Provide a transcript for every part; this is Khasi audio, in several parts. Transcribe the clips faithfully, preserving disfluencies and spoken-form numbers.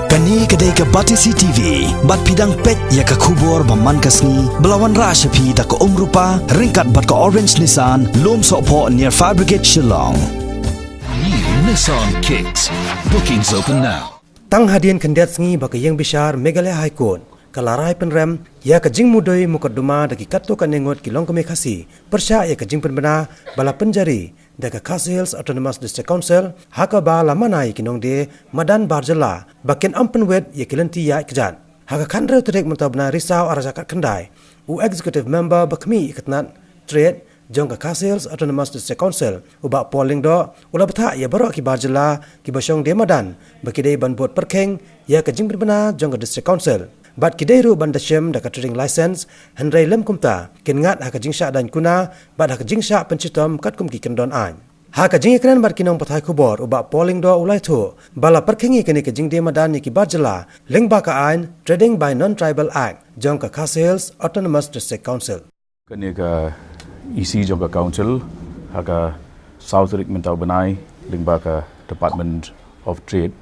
Kane ka dei ka Batesi T V, bad phi dang peit ïa ka khubor ba man ka sngi, ba la wanrah sha phi da ka Umrupa, ryngkat bad ka Orange Nissan, Lumsohphoh near Fire Brigade Shillong. New Nissan Kicks. Bookings open now. Tang hadien khyndiat sngi ba ka ïing bishar Meghalaya High Court ka la rai pynrem ïa ka jingmudui mukotduma da ki katto katne ngut ki longkmie Khasi pyrshah ïa ka jingpynbna ba la pynjari da ka Khasi Hills Autonomous District Council, ha kaba la mana ïa ki nongdie madan bar jylla ba kin ym pynwit ïa ki lynti ïaid kjat. Ha ka khathynriew tarik mynta u bnai Risaw arhajar khatkhyndai, u Executive Member ba khmih ïa ka tnat Trade jong ka Khasi Hills Autonomous District Council, u Bah Paul Lyngdoh, u la bthah ïa baroh ki bar jylla kiba shong die madan ba ki dei ban bud pyrkhing ïa ka jingpynbna jong ka District Council, bad ki dei ruh ban da shim da ka trading license, hynrei lym kumta kin ngat ha ka jingshah daiñ kuna bad ha ka jingshah pynshitom katkum ki kyndon aiñ. Ha ka jingïakren bad ki nongpathai khubor, u Bah Paul Lyngdoh u la ïathuh ba la pyrkhing ïa kane ka jingdie madan ïa ki bar jylla lyngba ka aiñ Trading by Non-Tribal Act jong ka Khasi Hills Autonomous District Council. Kane ka E C jong ka Council, ha ka saw tarik mynta u bnai, lyngba ka Department of Trade,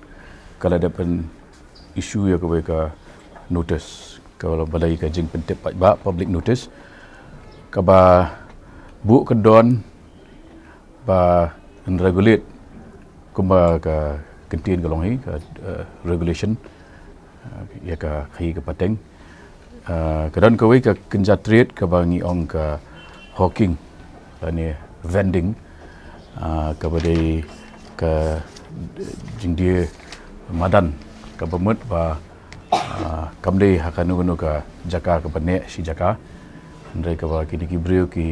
ka la dep pyn issue ïa kawei ka notice, ka la balei ka jingpyntip paidbah, public notice, kaba buh kyndon ba yn regulate kumba ka kyntien ka long hi, ka, eh, regulation, eh, ïa ka khaïi ka pateng. Eh, ka don kawei ka kynja trade kaba ngi ong ka hawking lane vending, eh, kaba dei ka jingdie madan kaba mut ba, ah, kam dei ha kano kano ka jaka kaba neh shi jaka. Hynrei kaba kine ki briew ki,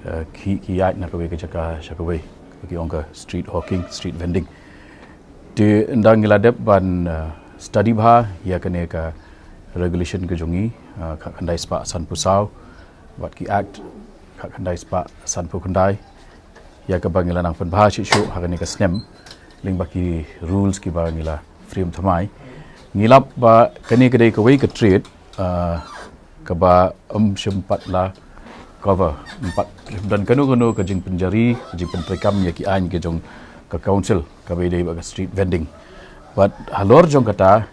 ah, ki, ki ïaid na kawei ka jaka sha kawei, kaba ki ong ka street hawking, street vending. Te ynda ngi la dep ban, ah, study bha ïa kane ka regulation ka jong ngi, ah, khatkhyndai spah sanphew saw, bad ki act khatkhyndai spah sanphew khyndai, ïa kaba ngi la nang pynbha shuh shuh ha kane ka snem, lyngba ki rules kiba ngi la frame thymmai. Ngi lap ba kane ka dei kawei ka trade, ah, kaba ym shym pat la cover, ym pat don kano kano ka jingpynjari, ka jingpyntreikam ïa ki aiñ ka jong ka council, kaba dei ba ka street vending. Bad halor jong kata,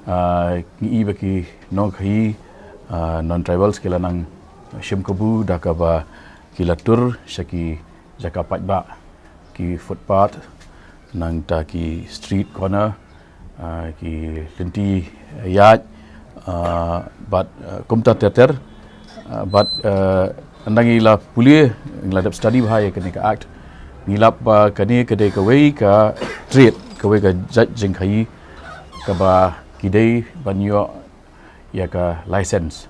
ah, ngi i ba ki nongkhaïi, ah, non-tribals ki la nang shim kabu da kaba ki la tur sha ki jaka paidbah, ki footpath, nangta ki street corner, ah, ki lynti ïaid, ah, bad, ah, kumta ter ter, ah, bad, ah, ynda ngi la pule, ngi la dep study bha ïa kane ka act, ngi lap ba kane ka dei kawei ka trade, kawei ka jait jingkhaïi kaba ki dei ban ïoh ïa ka license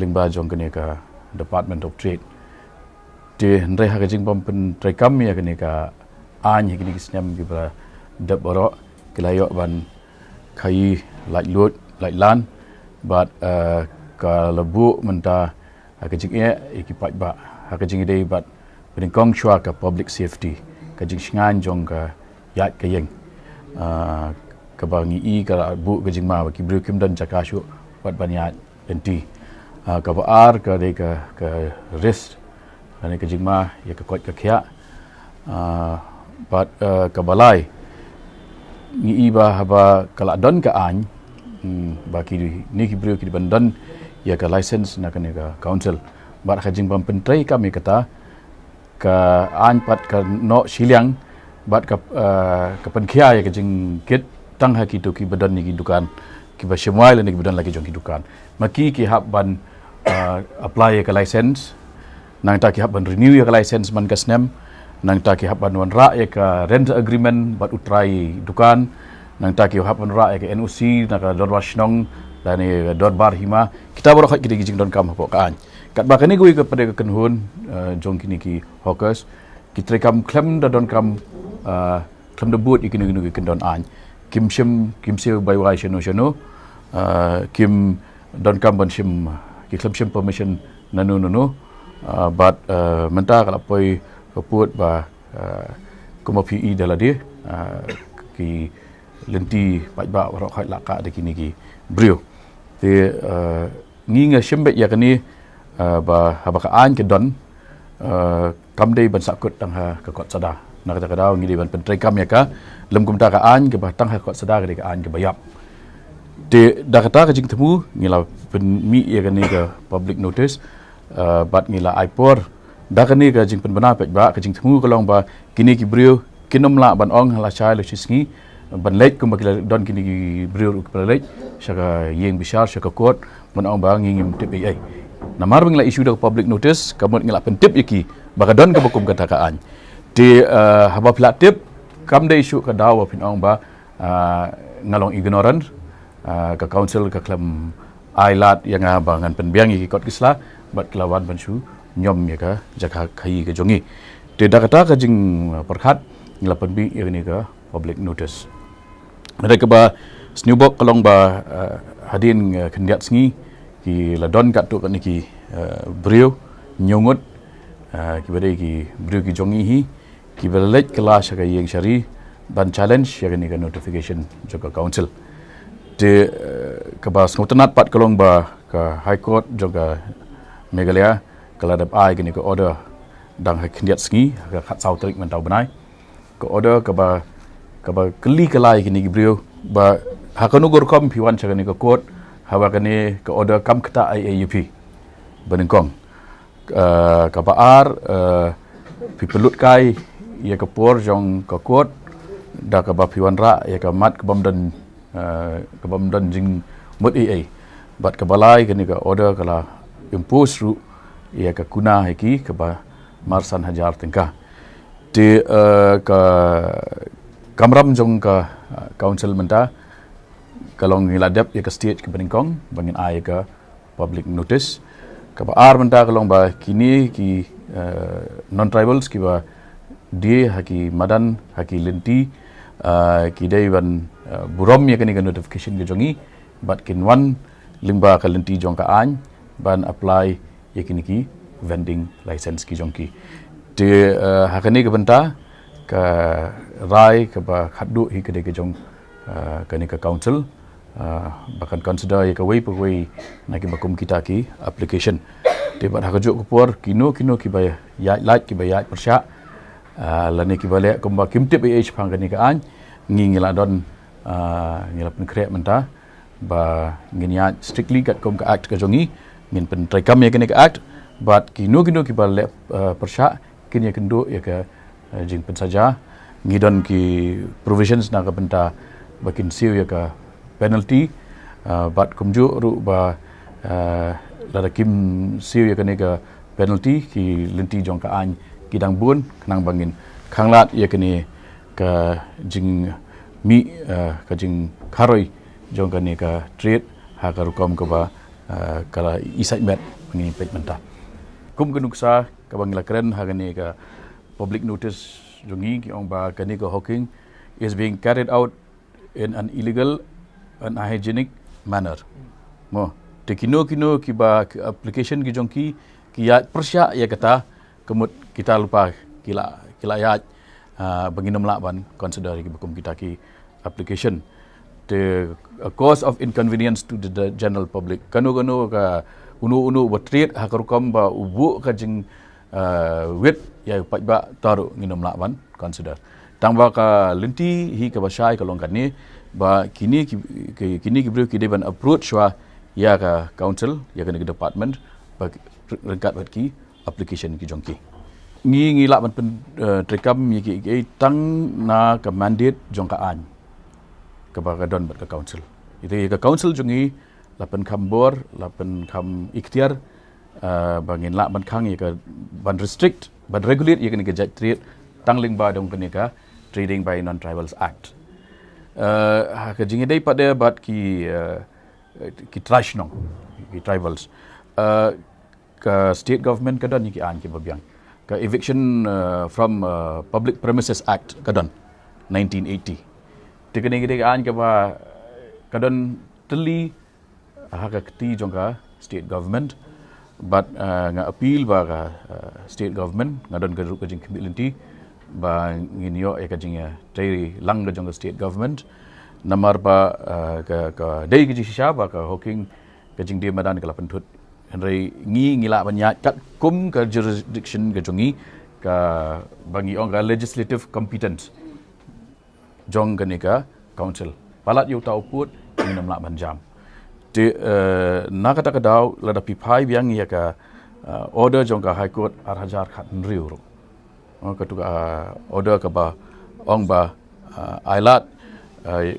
lyngba jong kane ka Department of Trade. Te hynrei ha ka jingbym pyntreikam ïa kane ka aiñ ha kine ki snem kiba la dep baroh, ki la ïoh ban khaïi laitluid laitlan, bad, eh, ka la buh mynta ha ka jingeh ïa ki paidbah, ha ka jingïadei bad pynïengkong shuwa ka public safety, ka jingshngaiñ jong ka ïaid ka ïeng. Ah, kaba ngi i ka la buh ka jingma ba ki briew kim don jaka shuh wat ban ïaid lynti. Ah, kaba ar ka dei ka, ka risk lane ka jingma ïa ka koit ka khiah. Ah, bad, eh, kaba lai, ngi i ba haba ka la don ka aiñ, hmm, ba kine ki briew ki dei ban don ïa ka license na kane ka council. Bad ha ka jingbym pyntreikam ïa kata, ka aiñ pat ka noh shiliang bad ka, eh, ka pynkhia ïa ka jingkit tang ha kito kiba don ïa ki dukan, kiba shim wai lane kiba don la ki jong ki dukan. Ma ki ki hap ban, eh, apply ïa ka license, nangta ki hap ban renew ïa ka license man ka snem, nangta ki hap ban wanrah ïa ka rent agreement bad u trai dukan, nangta ki hap ban wanrah ïa ka N O C na ka dorbar shnong lane ka dorbar hima. Kita baroh ki dei ki jingdonkam hapoh ka aiñ. Katba kane kawei ka pat ka kynhun, eh, jong kine ki hawkers, ki treikam khlem da donkam, eh, khlem da bud ïa kino kino ki kyndon aiñ. Kim shim, kim siew bai wai shano shano, eh, kim donkam ban shim, ki khlem shim permission nano nano, eh, bad, eh, mynta ka la poi ka pud ba, eh, kumba phi i da lade, eh, ki lynti paidbah baroh khoit la kah da kine ki briew. Te, eh, ngi nga shim beit ïa kane, eh, ba haba ka aiñ ka don, eh, kam dei ban sahkut tang ha ka kot sada. Na kata ka daw ngi dei ban pyntreikam ïa ka, lym kumta ka aiñ kaba tang ha ka kot sada ka dei ka aiñ kaba ïap. Te da kata ka jingthmu ngi la pynmih ïa kane ka public notice, uh, bad ngi la ai por da kane ka jingpynbna peit ba ka jingthmu ka long ba kine ki briew kin ym lah ban ong ha lashai lashisngi ban leit kumba ki la don kine ki briew ruh ki la leit sha ka ïing bishar sha ka court ban ong ba ngi ngim tip ei ei. Namar ba ngi la issue da ka public notice ka mut ngi la pyntip ïa ki ba ka don kaba kum kata ka aiñ. Te uh, haba phi la tip kam dei shuh ka daw ba phin ong ba uh, nga long ignorant, uh, ka council ka khlem ai lad ïa nga ba ngan pynbiang ïa ki kot ki sla bad ka la wan ban shu ñiom ïa ka jaka khaïi ka jong ngi. Te da kata ka jingpyrkhat ngi la pynmih ïa kane ka public notice. Hynrei kaba sniewbok ka long ba uh, hadien uh, khyndiat sngi ki la don katto katne ki uh, briew hynñiew ngut, uh, kiba dei ki briew ki jong ngi hi kiba la leit kylla sha ka ïing shari ban challenge ïa kane ka notification jong ka council. Te uh, kaba sngewtynnat pat ka long ba ka High Court jong ka Meghalaya ka la dep ai kane ka order dang ha khyndiat sngi ha ka khatsaw tarik mynta u bnai. Ka order kaba kaba kylli kylla ïa kine ki briew ba ha kano ka rukom phi wan sha kane ka court haba kane ka order kam ktah ei ei ïa phi. Ba nyngkong. Uh, kaba ar, uh, phi pynlut kai ïa ka por jong ka court da kaba phi wanrah ïa ka mat ka bym don, uh, ka bym don jingmut ei ei. Bad kaba lai kane ka order ka la impose ruh ïa ka kuna ha ki kaba mar san hajar tyngka. Te uh, ka kamram jong ka uh, council mynta ka long ngi la dep ïa ka stage kaba nyngkong ba ngin ai ïa ka public notice. Kaba ar mynta ka long ba kine ki uh, non tribals kiba die ha ki madan ha ki lynti uh, ki dei ban uh, burom ïa kane ka notification ka jong ngi bad kin wan lyngba ka lynti jong ka aiñ ban apply ïa kine ki vending license ki jong ki. Te uh, ha kane ka bynta ka rai kaba khatduh hi ka dei ka jong uh, kane ka council uh, ba kan consider ïa kawei pa kawei na kiba kum kita ki application. Te bad ha kajuh ka por kino kino kiba ïaid lait kiba ïaid pyrshah uh, lane kiba leh kumba kim tip ei ei shaphang kane ka aiñ ngi ngi la don uh, ngi la pynkhreh mynta ba ngin ïaid strictly katkum ka act ka jong ngi, ngin pyntreikam ïa kane ka act bad kino kino kiba leh uh, pyrshah kin ïakynduh ïa ka uh, jingpynsaja. Ngi don ki provisions na ka bynta ba kin siew ïa ka penalty uh, bad kumjuh ruh ba uh, lada kim siew ïa kane ka penalty ki lynti jong ka aiñ ki dang bun khnang ba ngin khanglad ïa kane ka jingmih uh, ka jingkharoi jong kane ka trade ha ka rukom kaba uh, ka la isaitmet ba ngin peit mynta. Kum ka nuksa kaba ngi la kren ha kane ka public notice jong ngi ki ong ba kane ka hawking is being carried out in an illegal, unhygienic manner. Mo, te kino kino kiba ki application ki jong ki ki ïaid pyrshah ïa kata ka mut kita lypa ki la ki la ïaid uh, ba ngin ym lah ban consider ïa kiba kum kita ki application. Te a cause of inconvenience to the, the general public. Kano kano ka uno uno ba trade ha ka rukom ba u buh ka jing uh, wit ïa u paidbah ta ruh ngin ym lah ban consider. Tang ba ka lynti hi kaba shai ka long kane ba kine ki, ki kine ki briew ki dei ban approach shuwa ïa ka council ïa kane ka department ba ryngkat bad ki application ki jong ki. Ngi ngi lah ban pyn uh, treikam ïa ki, ki tang na ka mandate jong ka aiñ kaba ka don bad ka council. Ite ïa ka council jong ngi la pynkham bor la pynkham iktiar uh, ba ngin lah ban khang ïa ka ban restrict ban regulate ïa kane ka jait trade tang lyngba dong kane ka Trading by Non-Tribals Act. Uh, ha ka jingïadei pat de bad ki uh, ki trai shnong ki tribals. Uh, ka state government ka don ïa ki aiñ kiba biang. Ka Eviction uh, from uh, Public Premises Act ka don nineteen eighty. Te kane ka dei ka aiñ kaba ka don tylli ha ka kti jong ka state government. Bad uh, nga appeal ba ka uh, state government nga don ka ruh ka jingkhmih lynti ba ngin ïoh ïa ka jingïatreilang ka jong ka state government. Namar ba uh, ka, ka dei ka jingshisha ba ka hawking ka jingdie madan ka la pynthut. Hynrei ngi ngi lah ban ïaid katkum ka jurisdiction ka jong ngi ka ba ngi ong ka legislative competence jong kane ka council. Palat ïa uta u pud ngin ym lah ban jam. Te, eh, na kata ka daw lada phi phai biang ïa ka, eh, order jong ka High Court ar hajar khathynriew ruh. Oh, katu ka, eh, order kaba ong ba, eh, ailad, eh,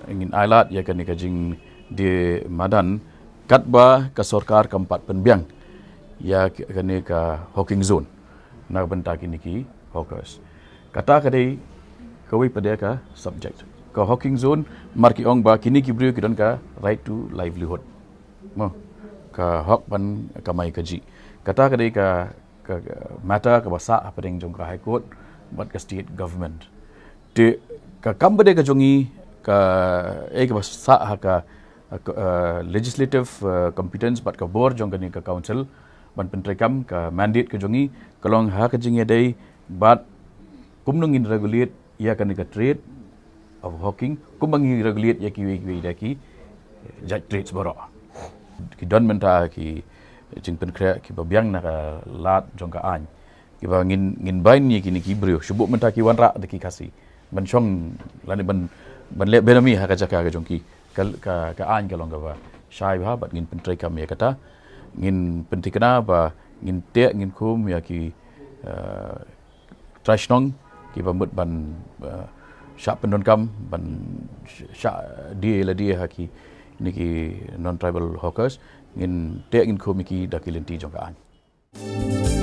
ngin ailad ïa kane ka jingdie madan katba ka sorkar kam pat pynbiang ïa kane ka hawking zone na ka bynta kine ki hawkers. Kata ka dei kawei pat de ka subject. Ka hawking zone, mar ki ong ba kine ki briew ki don ka right to livelihood. Mo, ka hok ban kamai kajih. Kata ka dei ka, ka, ka matter kaba sah hapdeng jong ka High Court bad ka state government. Te ka kam ba dei ka jong ngi, ka, eh, kaba sah ha ka, ka, eh, legislative, eh, competence bad ka bor jong kane ka council ban pyntreikam. Ka mandate ka jong ngi ka long ha ka jingïadei bad kumno ngin regulate ïa kane ka trade of hawking, kumba ngi regulate ïa kiwei kiwei de ki jait trades baroh. Ki don mynta ki jingpynkhreh kiba biang na ka lad jong ka aiñ, kiba ngin, ngin bind ïa kine ki briew, shu buh mynta ki wanrah da ki Khasi ban shong lane ban, ban leh benami ha ka jaka ka jong ki. Ka, ka, ka aiñ ka long kaba shai bha bad ngin pyntreikam ïa kata. Ngin pynthikna ba ngin teh ngin khum ïa ki, eh, trai shnong kiba mut ban, eh, shah pyndonkam, ban shah die la die ha kine ki non-tribal hawkers. Ngin teh ngin khum ïa ki da ki lynti jong ka aiñ.